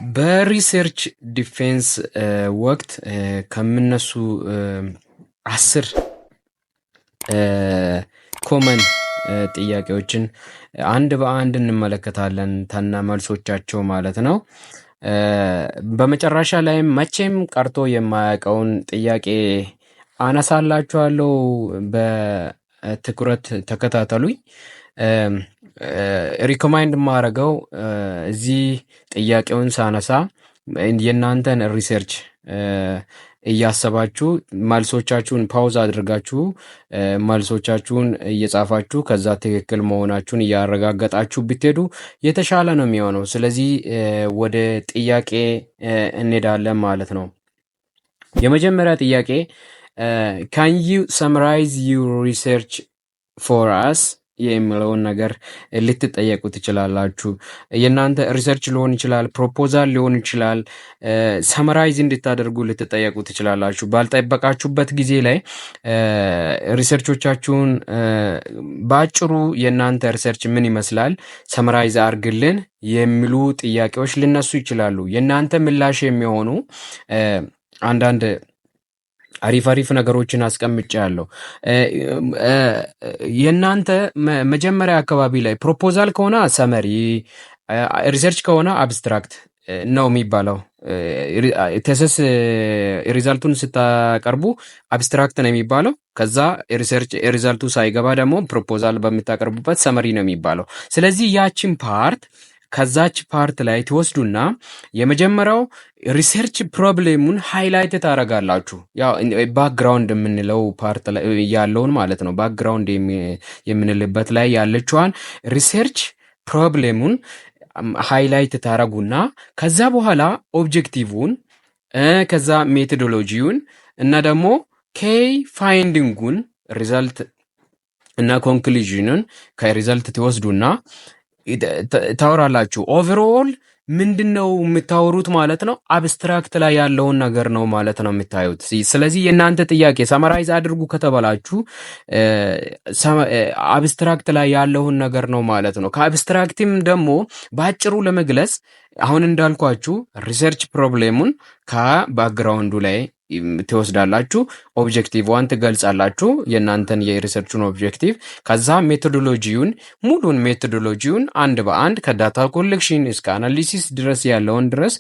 በ research defense ወቅት ከሚነሱ 10 common ጥያቄዎችን አንድ በአንድ እንመለከታለን ከነ መልሶቻቸው ማለት ነው። በመጨረሻ ላይም መቼም ቀርቶ የማያውቀውን ጥያቄ አነሳላችኋለሁ። በትኩረት ተከታተሉኝ። Recommend የማደርገው እዚህ ጥያቄውን ሳነሳ የእናንተን research እያሰባችሁ መልሶቻችሁን pause አድርጋችሁ መልሶቻችሁን እየጻፋችሁ ከዛ ትክክል መሆናችሁን እያረጋገጣችሁ ብትሄዱ የተሻለ ነው የሚሆነው። ስለዚህ ወደ ጥያቄ እንሄዳለን ማለት ነው። የመጀመሪያ ጥያቄ "Can you summarize your research for us?" የሚለውን ነገር ልትጠየቁ ትችላላችሁ። የእናንተ research ሊሆን ይችላል፣ proposal ሊሆን ይችላል። Summarize እንድታደርጉ ልትጠየቁ ትችላላችሁ። ባልጠበቃችሁበት ጊዜ ላይ research ኦቻችሁን በአጭሩ የእናንተ research ምን ይመስላል summarize አርግልን የሚሉ ጥያቄዎች ሊነሱ ይችላሉ። የእናንተ ምላሽ የሚሆኑ አንዳንድ አሪፍ አሪፍ ነገሮችን አስቀምጫለሁ። የእናንተ መጀመሪያ አካባቢ ላይ proposal ከሆነ summary፣ research ከሆነ abstract ነው የሚባለው። Thesis result ኡን ስታቀርቡ abstract ነው የሚባለው። ከዛ research result ኡ ሳይገባ ደግሞ proposal በምታቀርቡበት summary ነው የሚባለው። ስለዚህ ያችን part ከዛች part ላይ ትወስዱና የመጀመሪያው research problem ኡን highlight ታደርጋላችሁ። ያው background የምንለው part ላይ ያለውን ማለት ነው። Background የምንልበት ላይ ያለችዋን research problem ኡን highlight ታረጉና ከዛ በኋላ objective ን፣ ከዛ methodology ውን እና ደግሞ key finding ኡን፣ result እና conclusion ን ከ result ትወስዱና ታወራላችሁ። Overall ምንድን ነው የምታወሩት ማለት ነው? Abstract ላይ ያለውን ነገር ነው ማለት ነው የምታዩት። ስለዚህ የእናንተ ጥያቄ summarize አድርጉ ከተባላችሁ abstract ላይ ያለውን ነገር ነው ማለት ነው። ከ abstract ም ደግሞ በአጭሩ ለመግለጽ አሁን እንዳልኳችሁ research problem ኡን ከ background ኡ ላይ ትወስዳላችሁ። Objective ዋን ትገልጻላችሁ፣ የእናንተን የ research ኡን objective። ከዛ methodology ውን፣ ሙሉን methodology ውን አንድ በአንድ ከ data collection እስከ analysis ድረስ ያለውን ድረስ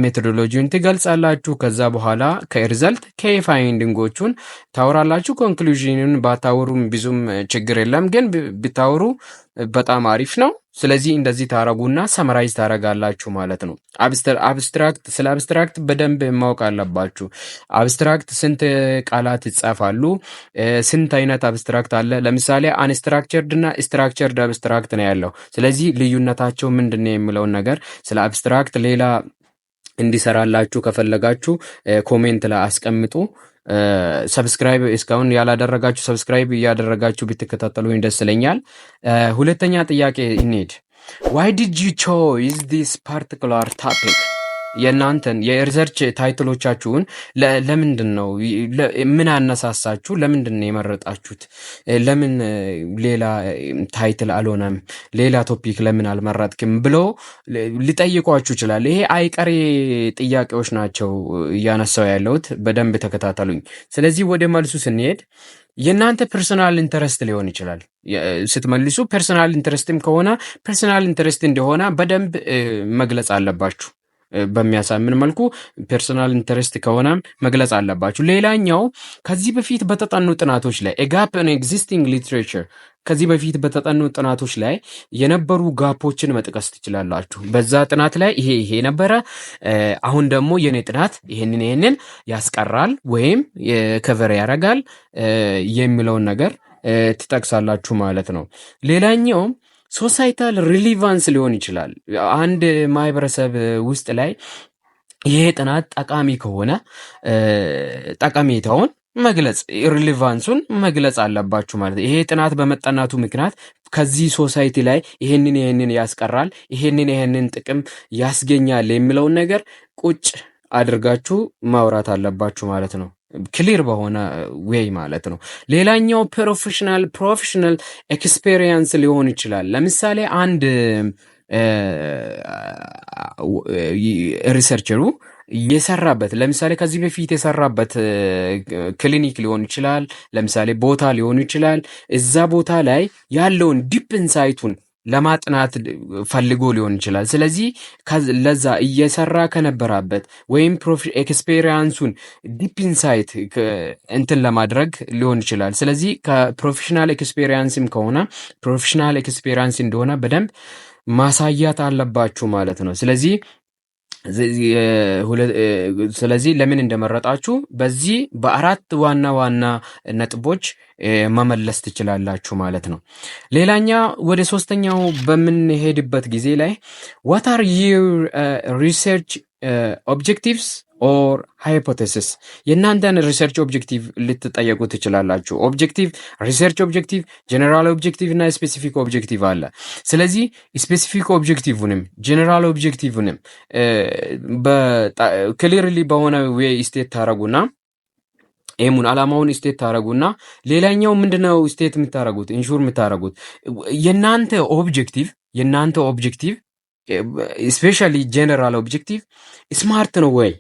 methodology ውን ትገልጻላችሁ። ከዛ በኋላ ከ result key finding ኦቹን ታወራላችሁ። Conclusion ን ባታወሩም ብዙም ችግር የለም፣ ግን ብታወሩ በጣም አሪፍ ነው። ስለዚህ እንደዚህ ታረጉና summarize ታረጋላችሁ ማለት ነው። Abstract፣ ስለ abstract በደንብ ማወቅ አለባችሁ። Abstract ስንት ቃላት ይጻፋሉ? ስንት አይነት abstract አለ? ለምሳሌ unstructured እና structured abstract ነው ያለው። ስለዚህ ልዩነታቸው ምንድን ነው የሚለውን ነገር ስለ abstract ሌላ እንዲሰራላችሁ ከፈለጋችሁ comment ላይ አስቀምጡ። Subscribe እስካሁን ያላደረጋችሁ subscribe እያደረጋችሁ ብትከታተሉኝ ደስ ይለኛል። ሁለተኛ ጥያቄ እንሂድ። "Why did you choose this particular topic?" የእናንተን የ research title ኦቻችሁን ለምንድን ነው፣ ምን አነሳሳችሁ? ለምንድን ነው የመረጣችሁት? ለምን ሌላ title አልሆነም? ሌላ topic ለምን አልመረጥክም ብሎ ሊጠይቋችሁ ይችላል። ይሄ አይቀሬ ጥያቄዎች ናቸው እያነሳው ያለሁት። በደንብ ተከታተሉኝ። ስለዚህ ወደ መልሱ ስንሄድ የእናንተ personal interest ሊሆን ይችላል። ስትመልሱ personal interest ም ከሆነ personal interest እንደሆነ በደንብ መግለጽ አለባችሁ። በሚያሳምን መልኩ personal interest ከሆነ መግለጽ አለባችሁ። ሌላኛው ከዚህ በፊት በተጠኑ ጥናቶች ላይ gap in existing literature፣ ከዚህ በፊት በተጠኑ ጥናቶች ላይ የነበሩ gap ኦችን መጥቀስ ትችላላችሁ። በዛ ጥናት ላይ ይሄ ይሄ ነበረ፣ አሁን ደግሞ የኔ ጥናት ይሄንን ይሄንን ያስቀራል ወይም cover ያደርጋል የሚለውን ነገር ትጠቅሳላችሁ ማለት ነው። ሌላኛው societal relevance ሊሆን ይችላል። አንድ ማህበረሰብ ውስጥ ላይ ይሄ ጥናት ጠቃሚ ከሆነ ጠቀሜታውን መግለጽ፣ relevance ኡን መግለጽ አለባችሁ ማለት ነው። ይሄ ጥናት በመጠናቱ ምክንያት ከዚህ society ላይ ይሄንን ይሄንን ያስቀራል፣ ይሄንን ይሄንን ጥቅም ያስገኛል የሚለውን ነገር ቁጭ አድርጋችሁ ማውራት አለባችሁ ማለት ነው። Clear በሆነ way ማለት ነው። ሌላኛው professional experience ሊሆን ይችላል። ለምሳሌ አንድ Researcher ኡ የሰራበት ለምሳሌ ከዚህ በፊት የሰራበት ክሊኒክ ሊሆን ይችላል፣ ለምሳሌ ቦታ ሊሆን ይችላል። እዛ ቦታ ላይ ያለውን deep insight ኡን ለማጥናት ፈልጎ ሊሆን ይችላል። ስለዚህ ለዛ እየሰራ ከነበራበት ወይም experience ኡን deep insight እንትን ለማድረግ ሊሆን ይችላል። ስለዚህ ከ professional experience ም ከሆነ professional experience እንደሆነ በደንብ ማሳየት አለባችሁ ማለት ነው። ስለዚህ ለምን እንደመረጣችሁ በዚህ በአራት ዋና ዋና ነጥቦች መመለስ ትችላላችሁ ማለት ነው። ሌላኛ ወደ ሶስተኛው በምንሄድበት ጊዜ ላይ what are your research objectives or hypothesis? የእናንተን research objective ልትጠየቁ ትችላላችሁ። Objective፣ research objective፣ general objective እና specific objective አለ። ስለዚህ specific objective ንም general objective ንም clearly በሆነ way state ታረጉና aim ኡን አላማውን state ታረጉና ሌላኛው ምንድነው state የምታረጉት፣ ensure የምታረጉት የእናንተ objective especially general objective smart ነው ወይ፣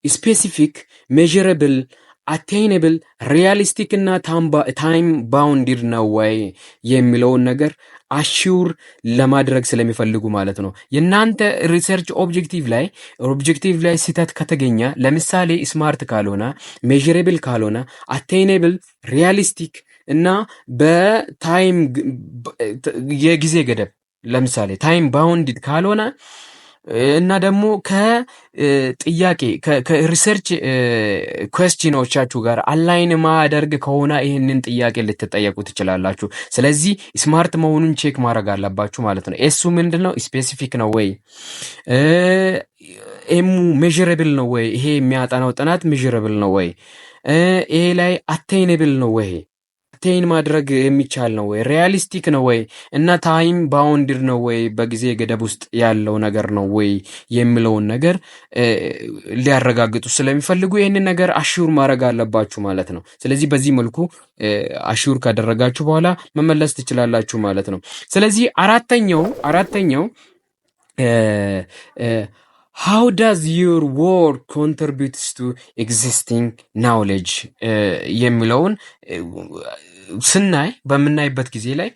specific፣ measurable፣ attainable፣ realistic እና time bounded ነው ወይ የሚለውን ነገር assure ለማድረግ ስለሚፈልጉ ማለት ነው። የእናንተ research objective ላይ ስህተት ከተገኘ፣ ለምሳሌ smart ካልሆነ፣ measurable ካልሆነ፣ attainable፣ realistic እና በ time የጊዜ ገደብ ለምሳሌ time bounded ካልሆነ እና ደግሞ ከጥያቄ ከ research question ኦቻችሁ ጋር align ማያደርግ ከሆነ ይህንን ጥያቄ ልትጠየቁ ትችላላችሁ። ስለዚህ smart መሆኑን check ማድረግ አለባችሁ ማለት ነው። S ኡ ምንድን ነው? Specific ነው ወይ? M ኡ measurable ነው ወይ? ይሄ የሚያጠናው ጥናት measurable ነው ወይ? ይሄ ላይ attainable ነው ወይ? Attain ማድረግ የሚቻል ነው ወይ? Realistic ነው ወይ? እና time bounded ነው ወይ? በጊዜ ገደብ ውስጥ ያለው ነገር ነው ወይ የሚለውን ነገር ሊያረጋግጡ ስለሚፈልጉ ይህንን ነገር assure ማድረግ አለባችሁ ማለት ነው። ስለዚህ በዚህ መልኩ assure ካደረጋችሁ በኋላ መመለስ ትችላላችሁ ማለት ነው። ስለዚህ አራተኛው how does your work contributes to existing knowledge የሚለውን ስናይ፣ በምናይበት ጊዜ ላይ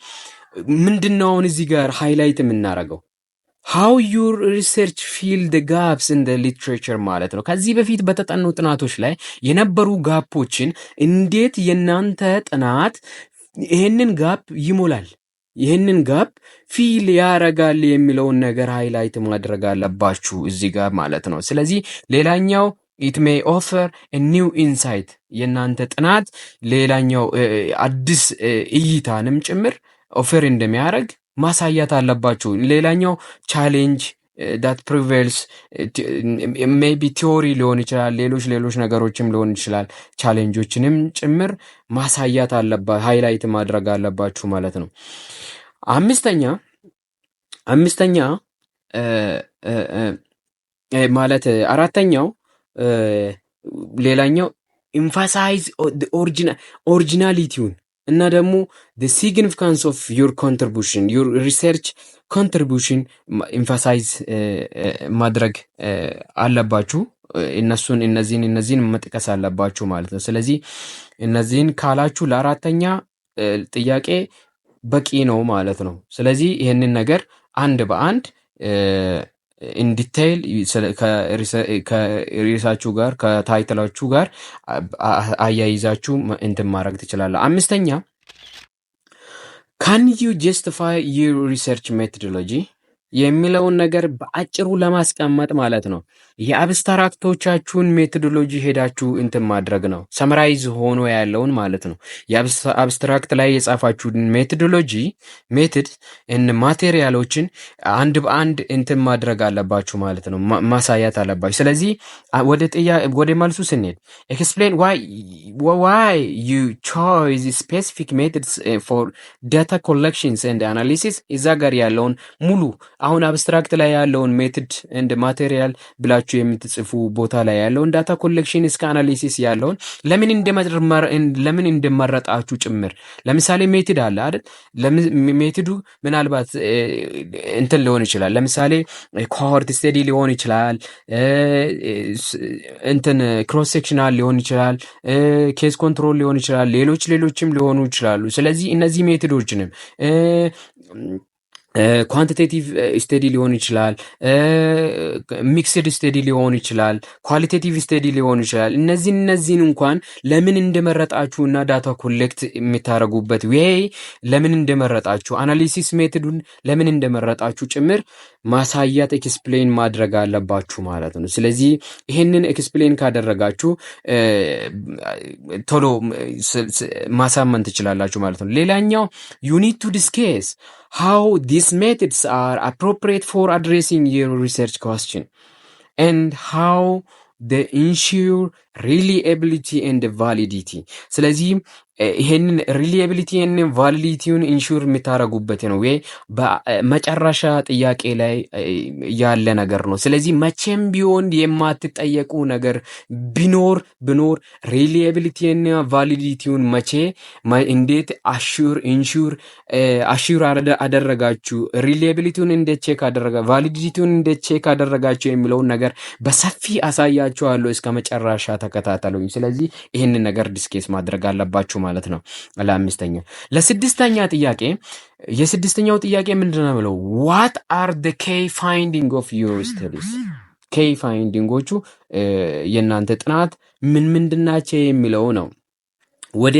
ምንድን ነው አሁን እዚህ ጋር highlight የምናደርገው? How your research fill the gaps in the literature ማለት ነው። ከዚህ በፊት በተጠኑ ጥናቶች ላይ የነበሩ gap ኦችን እንዴት የእናንተ ጥናት ይህንን gap ይሞላል፣ ይህንን gap fill ያረጋል የሚለውን ነገር highlight ማድረግ አለባችሁ እዚህ ጋር ማለት ነው። ስለዚህ ሌላኛው it may offer new insight፣ የእናንተ ጥናት ሌላኛው አዲስ እይታንም ጭምር offer እንደሚያደርግ ማሳየት አለባችሁ። ሌላኛው challenge that prevails maybe theory ሊሆን ይችላል፣ ሌሎች ሌሎች ነገሮችም ሊሆን ይችላል። Challenge ኦችንም ጭምር ማሳየት አለባ highlight ማድረግ አለባችሁ ማለት ነው። አምስተኛ ማለት አራተኛው ሌላኛው emphasize originality ውን እና ደግሞ significance of your contribution፣ your research contribution emphasize ማድረግ አለባችሁ። እነሱን እነዚህን መጥቀስ አለባችሁ ማለት ነው። ስለዚህ እነዚህን ካላችሁ ለአራተኛ ጥያቄ በቂ ነው ማለት ነው። ስለዚህ ይህንን ነገር አንድ በአንድ in detail ከርዕሳችሁ ጋር፣ ከ title ኣችሁ ጋር አያይዛችሁ እንትን ማድረግ ትችላላችሁ። አምስተኛ can you justify your research methodology የሚለውን ነገር በአጭሩ ለማስቀመጥ ማለት ነው። የ abstract ኦቻችሁን methodology ሄዳችሁ እንትን ማድረግ ነው። Summarize ሆኖ ያለውን ማለት ነው። የ abstract ላይ የጻፋችሁን methodology፣ method እና material ኦችን አንድ በአንድ እንትን ማድረግ አለባችሁ ማለት ነው። ማሳየት አለባችሁ። ስለዚህ ወደ መልሱ ስንሄድ explain why you choose specific methods for data collections and analysis፣ እዛ ጋር ያለውን ሙሉ አሁን abstract ላይ ያለውን method and material ብላችሁ የምትጽፉ ቦታ ላይ ያለውን data collection እስከ analysis ያለውን ለምን እንደመረጣችሁ ጭምር። ለምሳሌ method አለ አይደል? Method ኡ ምናልባት እንትን ሊሆን ይችላል። ለምሳሌ cohort study ሊሆን ይችላል፣ እንትን cross sectional ሊሆን ይችላል፣ case control ሊሆን ይችላል፣ ሌሎች ሌሎችም ሊሆኑ ይችላሉ። ስለዚህ እነዚህ method ኦችንም quantitative study ሊሆን ይችላል፣ mixed study ሊሆን ይችላል፣ qualitative study ሊሆን ይችላል። እነዚህን እንኳን ለምን እንደመረጣችሁ እና data collect የምታደርጉበት way ለምን እንደመረጣችሁ፣ analysis method ኡን ለምን እንደመረጣችሁ ጭምር ማሳየት፣ explain ማድረግ አለባችሁ ማለት ነው። ስለዚህ ይህንን explain ካደረጋችሁ ቶሎ ማሳመን ትችላላችሁ ማለት ነው። ሌላኛው you need to discuss how these methods are appropriate for addressing your research question and how they ensure reliability and validity። ስለዚህ ይሄንን reliability እና validity ውን ensure የምታደርጉበት ነው ወይ በመጨረሻ ጥያቄ ላይ ያለ ነገር ነው። ስለዚህ መቼም ቢሆን የማትጠየቁ ነገር ቢኖር reliability እና validity ውን መቼ እንዴት assure ensure assure አደረጋችሁ፣ reliability ውን እንዴት check አደረጋ validity ውን እንዴት check አደረጋችሁ የሚለውን ነገር በሰፊ አሳያችኋለሁ። እስከ መጨረሻ ተከታተሉኝ። ስለዚህ ይህንን ነገር discuss ማድረግ አለባችሁ ማለት ነው። ለአምስተኛ ለስድስተኛ ጥያቄ፣ የስድስተኛው ጥያቄ ምንድን ነው ብለው what are the key finding of your studies? Key finding ኦቹ የእናንተ ጥናት ምን ምንድን ናቸው የሚለው ነው። ወደ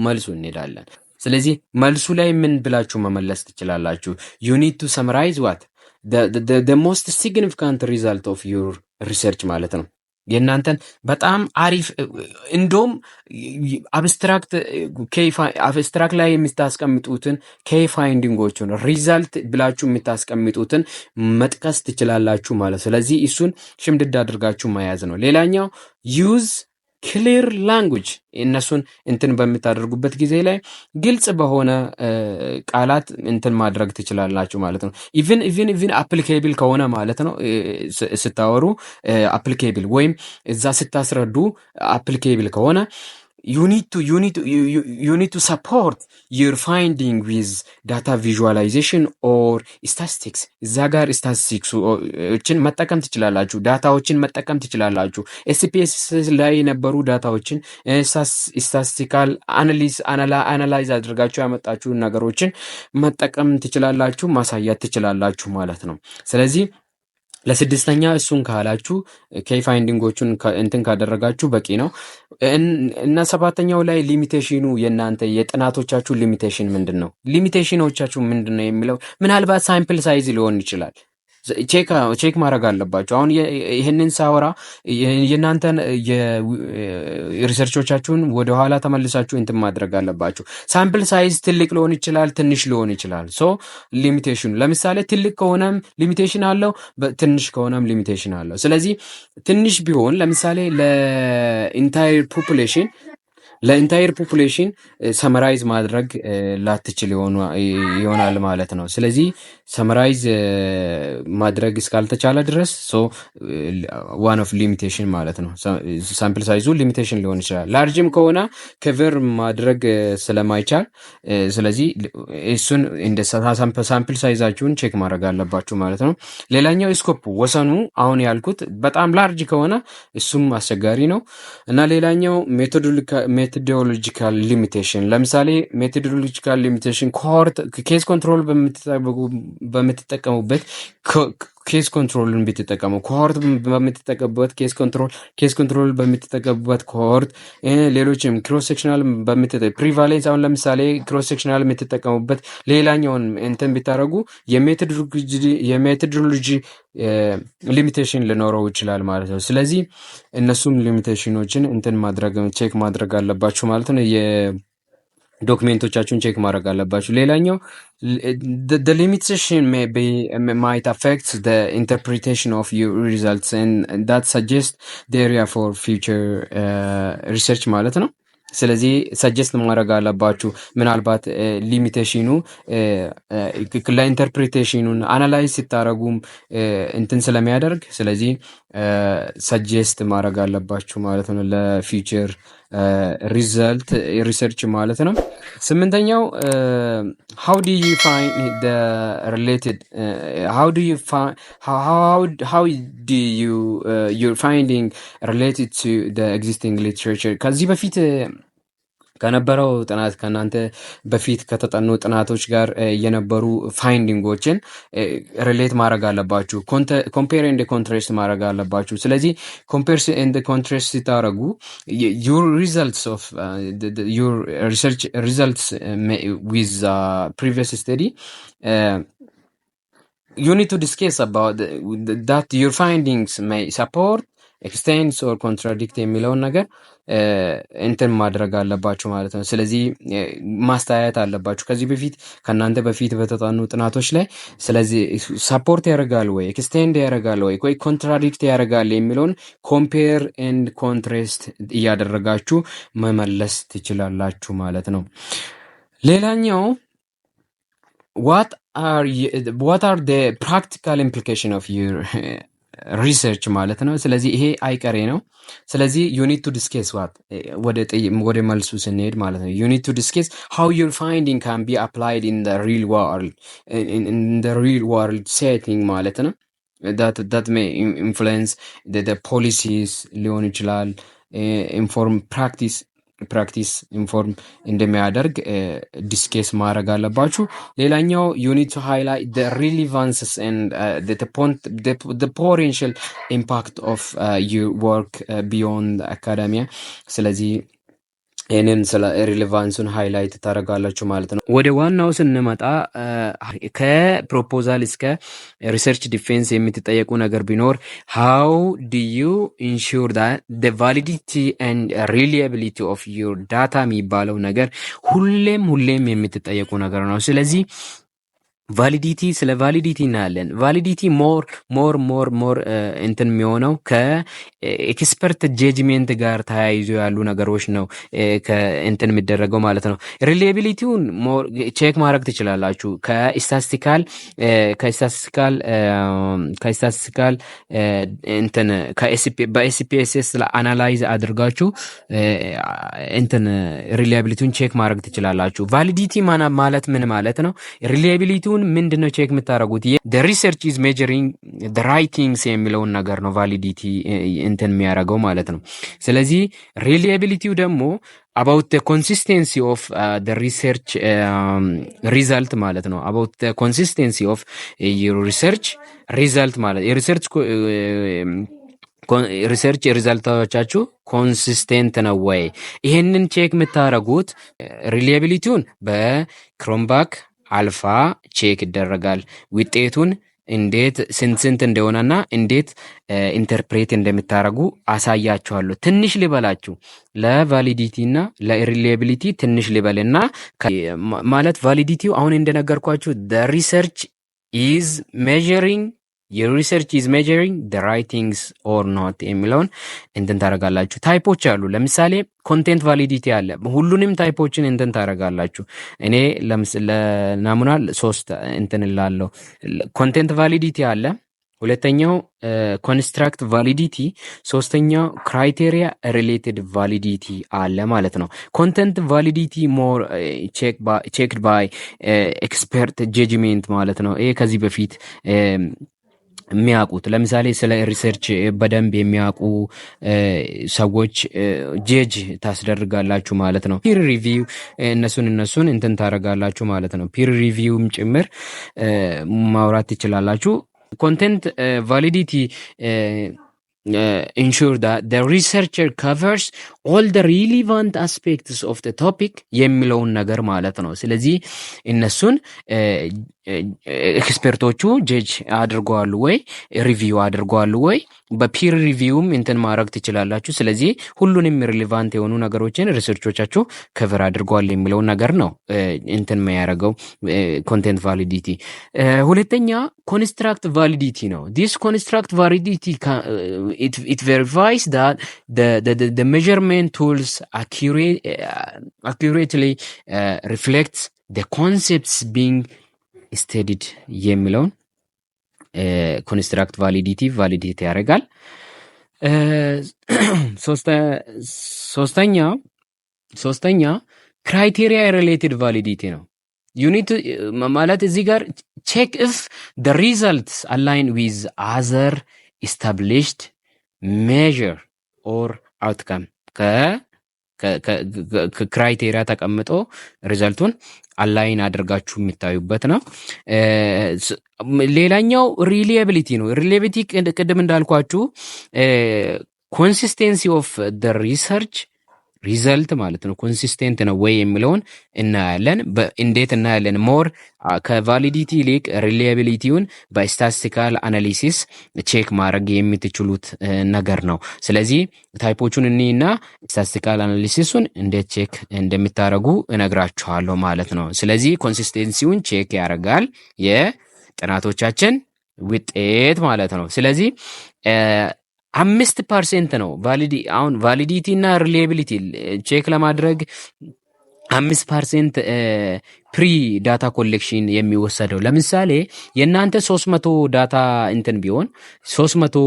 መልሱ እንሄዳለን። ስለዚህ መልሱ ላይ ምን ብላችሁ መመለስ ትችላላችሁ? You need to summarize what most significant result of your research ማለት ነው። የእናንተን በጣም አሪፍ፣ እንደውም abstract ላይ የምታስቀምጡትን key finding ኦቹን result ብላችሁ የምታስቀምጡትን መጥቀስ ትችላላችሁ ማለት። ስለዚህ እሱን ሽምድድ አድርጋችሁ መያዝ ነው። ሌላኛው use clear language። እነሱን እንትን በምታደርጉበት ጊዜ ላይ ግልጽ በሆነ ቃላት እንትን ማድረግ ትችላላችሁ ማለት ነው። Even applicable ከሆነ ማለት ነው። ስታወሩ applicable ወይም እዛ ስታስረዱ applicable ከሆነ you need to support your finding with data visualization or statistics። እዛ ጋር ስታቲስቲክሶችን መጠቀም ትችላላችሁ፣ data ዎችን መጠቀም ትችላላችሁ። SPSS ላይ የነበሩ data ዎችን statistical analyze አድርጋችሁ ያመጣችሁ ነገሮችን መጠቀም ትችላላችሁ፣ ማሳየት ትችላላችሁ ማለት ነው። ስለዚህ ለስድስተኛ እሱን ካላችሁ፣ key finding ኦቹን እንትን ካደረጋችሁ በቂ ነው። እና ሰባተኛው ላይ limitation ኑ፣ የእናንተ የጥናቶቻችሁ limitation ምንድን ነው? Limitation ኦቻችሁ ምንድን ነው የሚለው ምናልባት sample size ሊሆን ይችላል። Check ማድረግ አለባችሁ። አሁን ይህንን ሳወራ የእናንተን research ኦቻችሁን ወደኋላ ተመልሳችሁ እንትን ማድረግ አለባችሁ። Sample size ትልቅ ሊሆን ይችላል፣ ትንሽ ሊሆን ይችላል። So limitation ኑ ለምሳሌ ትልቅ ከሆነም limitation አለው፣ ትንሽ ከሆነም limitation አለው። ስለዚህ ትንሽ ቢሆን ለምሳሌ ለ entire population summarize ማድረግ ላትችል ይሆናል ማለት ነው። ስለዚህ summarize ማድረግ እስካልተቻለ ድረስ so one of limitation ማለት ነው። Sample size ኡ limitation ሊሆን ይችላል። Large ም ከሆነ cover ማድረግ ስለማይቻል ስለዚህ እሱን እንደ sample size ኣችሁን check ማድረግ አለባችሁ ማለት ነው። ሌላኛው scope ወሰኑ፣ አሁን ያልኩት በጣም large ከሆነ እሱም አስቸጋሪ ነው። እና ሌላኛው methodological limitation፣ ለምሳሌ methodological limitation cohort case control በምትጠቀሙበት case control ን ብትጠቀሙ፣ cohort በምትጠቀሙበት case control በምትጠቀሙበት cohort፣ ሌሎችም cross sectional prevalence፣ አሁን ለምሳሌ cross sectional የምትጠቀሙበት ሌላኛውን እንትን ብታደርጉ የ methodology limitation ሊኖረው ይችላል ማለት ነው። ስለዚህ እነሱም limitation ኦችን እንትን ማድረግ፣ check ማድረግ አለባችሁ ማለት ነው። Document ኦቻችሁን check ማድረግ አለባችሁ። ሌላኛው the limitation may be might affect the interpretation of your results and that suggests the area for future research ማለት ነው። ስለዚህ suggest ማድረግ አለባችሁ። ምናልባት limitation ኑ ለ interpretation ኑን analyze ስታደረጉም እንትን ስለሚያደርግ፣ ስለዚህ suggest ማድረግ አለባችሁ ማለት ነው ለ future result research ማለት ነው። ስምንተኛው how do you find related how do you your finding related to existing literature? ከዚህ በፊት ከነበረው ጥናት፣ ከእናንተ በፊት ከተጠኑ ጥናቶች ጋር የነበሩ finding ኦችን relate ማድረግ አለባችሁ። Compare and contrast ማድረግ አለባችሁ። ስለዚህ compare and contrast ስታደርጉ your results of your research results with previous study, you need to discuss about that your findings may support, extends or contradict የሚለውን ነገር እንትን ማድረግ አለባችሁ ማለት ነው። ስለዚህ ማስተያየት አለባችሁ ከዚህ በፊት ከእናንተ በፊት በተጠኑ ጥናቶች ላይ። ስለዚህ support ያደርጋል ወይ፣ extend ያደርጋል ወይ contradict ያደርጋል የሚለውን compare and contrast እያደረጋችሁ መመለስ ትችላላችሁ ማለት ነው። ሌላኛው what are practical implication of your research ማለት ነው። ስለዚህ ይሄ አይቀሬ ነው። ስለዚህ you need to discuss what ወደ መልሱ ስንሄድ ማለት ነው፣ you need to discuss how your finding can be applied in real world setting ማለት ነው። That may influence policies ሊሆን ይችላል፣ inform practice inform እንደሚያደርግ discuss ማድረግ አለባችሁ። ሌላኛው you need to highlight relevances potential impact of your work beyond academia። ስለዚህ ይህንን ስለ relevance ኡን highlight ታደርጋላችሁ ማለት ነው። ወደ ዋናው ስንመጣ ከ proposal እስከ research defense የምትጠየቁ ነገር ቢኖር how do you ensure validity and reliability of your data የሚባለው ነገር ሁሌም ሁሌም የምትጠየቁ ነገር ነው። ስለዚህ validity፣ ስለ validity እናያለን። Validity more እንትን የሚሆነው ከ expert judgment ጋር ተያይዞ ያሉ ነገሮች ነው እንትን የሚደረገው ማለት ነው። Reliability ውን more check ማድረግ ትችላላችሁ ከ statistical እንትን በ SPSS analyze አድርጋችሁ እንትን reliability ውን check ማድረግ ትችላላችሁ። Validity ማለት ምን ማለት ነው? Reliability ውን ምንድን ነው check የምታደርጉት? Research is measuring right things የሚለውን ነገር ነው validity እንትን የሚያደርገው ማለት ነው። ስለዚህ reliability ው ደግሞ about consistency of research result ማለት ነው። About consistency of research result ማለት የ research result ኦቻችሁ consistent ነው ወይ? ይሄንን check የምታደርጉት reliability ውን በ Cronbach alpha check ይደረጋል። ውጤቱን እንዴት ስንት ስንት እንደሆነና እንዴት interpret እንደምታደርጉ አሳያችኋለሁ። ትንሽ ልበላችሁ፣ ለ validity እና ለ reliability ትንሽ ልበልና ማለት validity ው አሁን እንደነገርኳችሁ research is measuring የ research is measuring the right things or not የሚለውን እንትን ታደርጋላችሁ። Type ኦች አሉ። ለምሳሌ content validity አለ። ሁሉንም type ኦችን እንትን ታደርጋላችሁ። እኔ ለናሙና ሶስት እንትን እላለሁ። Content validity አለ። ሁለተኛው construct validity፣ ሶስተኛው criteria related validity አለ ማለት ነው። Content validity more checked by expert judgment ማለት ነው። ይሄ ከዚህ በፊት የሚያውቁት፣ ለምሳሌ ስለ research በደንብ የሚያውቁ ሰዎች judge ታስደርጋላችሁ ማለት ነው። Peer review እነሱን እንትን ታደርጋላችሁ ማለት ነው። Peer review ም ጭምር ማውራት ትችላላችሁ። Content validity ensure that the researcher covers all the relevant aspects of the topic የሚለውን ነገር ማለት ነው። ስለዚህ እነሱን Expert ኦቹ judge አድርገዋል ወይ፣ review አድርገዋል ወይ፣ በ peer review ም እንትን ማድረግ ትችላላችሁ። ስለዚህ ሁሉንም relevant የሆኑ ነገሮችን research ኦቻችሁ cover አድርገዋል የሚለውን ነገር ነው እንትን የሚያደርገው content validity። ሁለተኛ construct validity ነው። This construct validity, it verifies that measurement tools accurately reflects concepts being studied የሚለውን construct validity validate ያደርጋል። ሶስተኛ criteria related validity ነው። You need ማለት እዚህ ጋር check if the results align with other established measure or outcome። Criteria ተቀምጦ result ኡን align አድርጋችሁ የሚታዩበት ነው። ሌላኛው reliability ነው። Reliability ቅድም እንዳልኳችሁ consistency of the research result ማለት ነው። Consistent ነው ወይ የሚለውን እናያለን። እንዴት እናያለን? More ከ validity ይልቅ reliability ውን በ statistical analysis check ማድረግ የምትችሉት ነገር ነው። ስለዚህ type ኦቹን እኒና statistical analysis ኡን እንዴት check እንደምታደርጉ እነግራችኋለሁ ማለት ነው። ስለዚህ consistency ውን check ያደርጋል የጥናቶቻችን ውጤት ማለት ነው። ስለዚህ 5% ነው አሁን validity እና reliability check ለማድረግ 5% pre data collection የሚወሰደው። ለምሳሌ የእናንተ 300 data እንትን ቢሆን፣ 300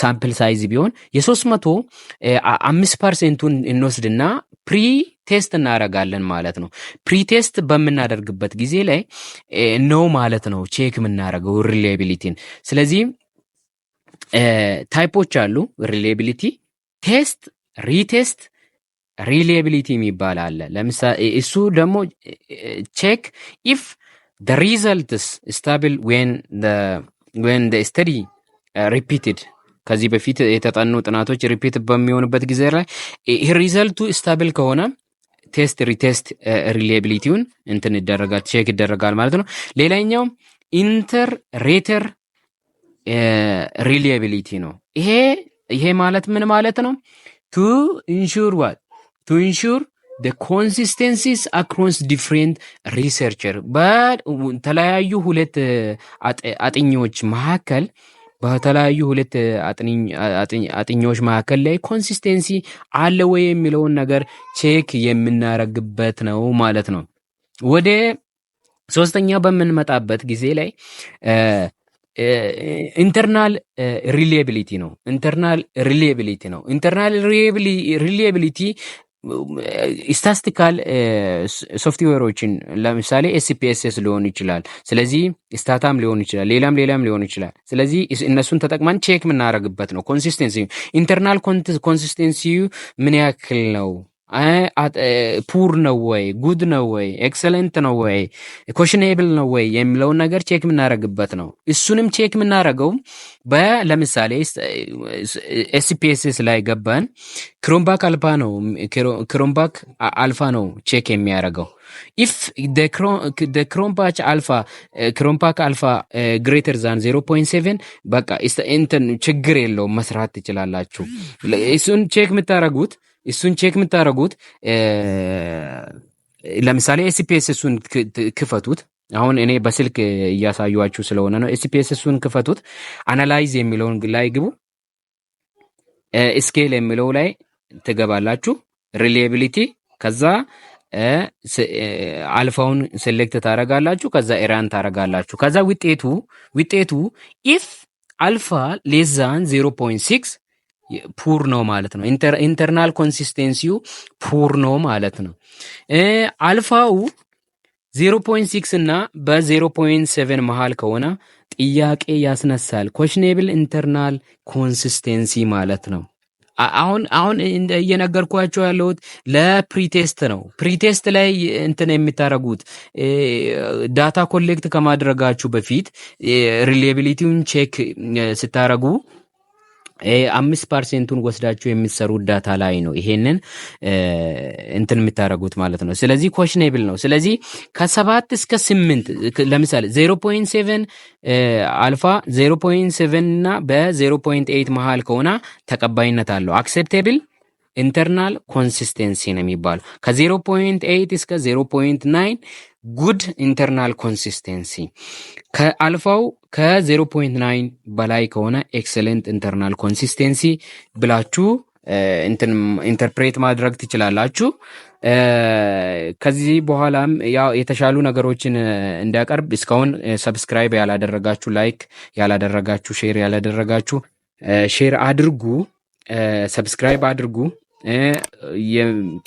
sample size ቢሆን፣ የ300 5% ኡን እንወስድና pre test እናደርጋለን ማለት ነው። Pre test በምናደርግበት ጊዜ ላይ ነው ማለት ነው check የምናደርገው reliability ን። ስለዚህ type ኦች አሉ። Reliability test፣ retest reliability የሚባል አለ። ለምሳሌ እሱ ደግሞ check if the results stable when the study repeated። ከዚህ በፊት የተጠኑ ጥናቶች repeat በሚሆኑበት ጊዜ ላይ result ኡ stable ከሆነ test retest reliability ውን እንትን ይደረጋል፣ check ይደረጋል ማለት ነው። ሌላኛው inter rater reliability ነው። ይሄ ማለት ምን ማለት ነው? To ensure what? To ensure the consistencies across different researcher። በተለያዩ ሁለት አጥኚዎች መካከል ላይ consistency አለ ወይ የሚለውን ነገር check የምናረግበት ነው ማለት ነው። ወደ ሶስተኛ በምንመጣበት ጊዜ ላይ internal reliability ነው። Internal reliability ነው። Internal reliability statistical software ኦችን ለምሳሌ SPSS ሊሆን ይችላል። ስለዚህ Stata ም ሊሆን ይችላል፣ ሌላም ሌላም ሊሆን ይችላል። ስለዚህ እነሱን ተጠቅመን check የምናደርግበት ነው። Consistency፣ internal consistency ምን ያክል ነው? Poor ነው ወይ፣ good ነው ወይ፣ excellent ነው ወይ፣ questionable ነው ወይ የሚለውን ነገር check የምናደርግበት ነው። እሱንም check የምናደርገው ለምሳሌ SPSS ላይ ገባን፣ Cronbach alpha ነው፣ Cronbach alpha ነው check የሚያደርገው። If Cronbach alpha greater than 0.7 በቃ እንትን ችግር የለውም፣ መስራት ትችላላችሁ። እሱን check የምታደርጉት ለምሳሌ SPSS ኡን ክፈቱት። አሁን እኔ በስልክ እያሳየኋችሁ ስለሆነ ነው። SPSS ኡን ክፈቱት። Analyze የሚለውን ላይ ግቡ። Scale የሚለው ላይ ትገባላችሁ። Reliability፣ ከዛ alpha ውን select ታረጋላችሁ። ከዛ run ታረጋላችሁ። ከዛ ውጤቱ if alpha less than 0.6 poor ነው ማለት ነው። Internal consistency ው poor ነው ማለት ነው። አልፋው 0.6 እና በ0.7 መሃል ከሆነ ጥያቄ ያስነሳል። Questionable internal consistency ማለት ነው። አሁን እየነገርኳችሁ ያለሁት ለ pretest ነው። Pretest ላይ እንትን የምታደርጉት data collect ከማድረጋችሁ በፊት reliability ውን check ስታደርጉ 5%ኡን ወስዳችሁ የምትሰሩት data ላይ ነው ይሄንን እንትን የምታደርጉት ማለት ነው። ስለዚህ questionable ነው። ስለዚህ ከ7 እስከ 8፣ ለምሳሌ 0.7፣ አልፋ 0.7 እና በ0.8 መሃል ከሆነ ተቀባይነት አለው። Acceptable internal consistency ነው የሚባለው። ከ0.8 እስከ 0.9 good internal consistency፣ ከ alpha ው ከ0.9 በላይ ከሆነ excellent internal consistency ብላችሁ እንትን interpret ማድረግ ትችላላችሁ። ከዚህ በኋላም ያው የተሻሉ ነገሮችን እንዳቀርብ እስካሁን subscribe ያላደረጋችሁ፣ like ያላደረጋችሁ፣ share ያላደረጋችሁ share አድርጉ፣ subscribe አድርጉ።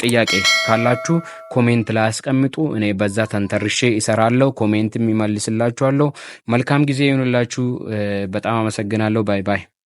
ጥያቄ ካላችሁ comment ላይ አስቀምጡ። እኔ በዛ ተንተርሼ እሰራለሁ፣ comment ም እመልስላችኋለሁ። መልካም ጊዜ ይሁንላችሁ። በጣም አመሰግናለሁ። Bye bye።